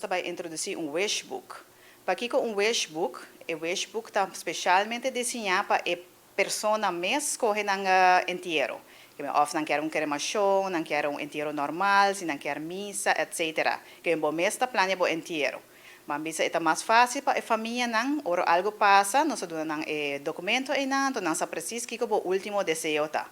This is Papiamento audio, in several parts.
Ta bai introdusí un wishbook. Pakiko un wishbook? E wishbook ta spesialmente diseñá pa e persona mes skohe nan entiero. Òf nan ke un kremashon, nan ke un entiero normal, si nan ke misa, etc. Ke bo mes ta plania bo entiero. Ma bisa e ta mas fásil pa e famianan, ora algu pasa, nos ta duna nan e dokumento einan, anto nan sa presis kiko bo último deseo ta.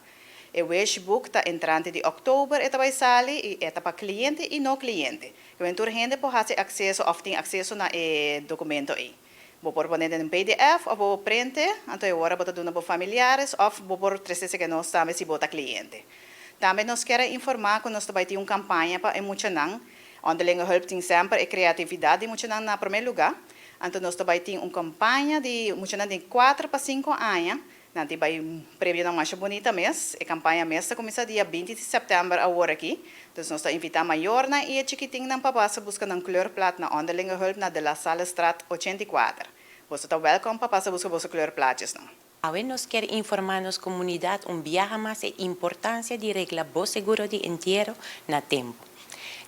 E wishbook ta entrante di òktober e ta bai sali i e ta pa kliente i no kliente. Ke tur hende por hasi akseso òf tin akseso na e dokumento ei. Bo por pone den PDF òf bo print, anto e ora bo ta duna bo familiares òf bo por trese ku nos tambe si bo ta kliente. Tambe nos ke informá ku nos tambe tin un kampaña pa e muchanan. Onderlinge hulp tin semper e kreatividat di muchanan na promé lugá. Anto nos tambe tin un kampaña di muchanan di 4 pa 5 aña. Nan ta bai premio nan mas bunita mes. E kampaña mes ta kuminsá dia 20 di sèptèmber awor aki. Anto nos ta invitá mayornan i chikitinnan pa pasa buska nan kleurplaat na Onderlinge Hulp na De La Sallestraat 84. Bo ta welkom pa pasa buska bo kleurplaatjesnan. Awe nos ke informá nos komunidat un biaha mas e importansia di regla bo seguro di entiero na tempu.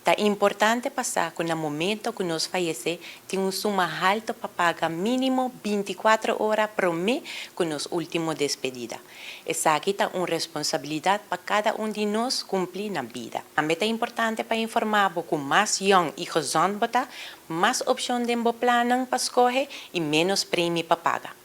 Ta importante pa sa ku na momento ku nos fayesé, tin un suma haltu pa paga mínimo 24 ora promé ku nos último despedida. Esaki ta un responsabilidat pa kada un di nos kumpli na bida. Tambe ta importante pa informá ku mas yòn i gezond bo ta, mas opshon di bo plan pa skohe i ménos premie pa paga.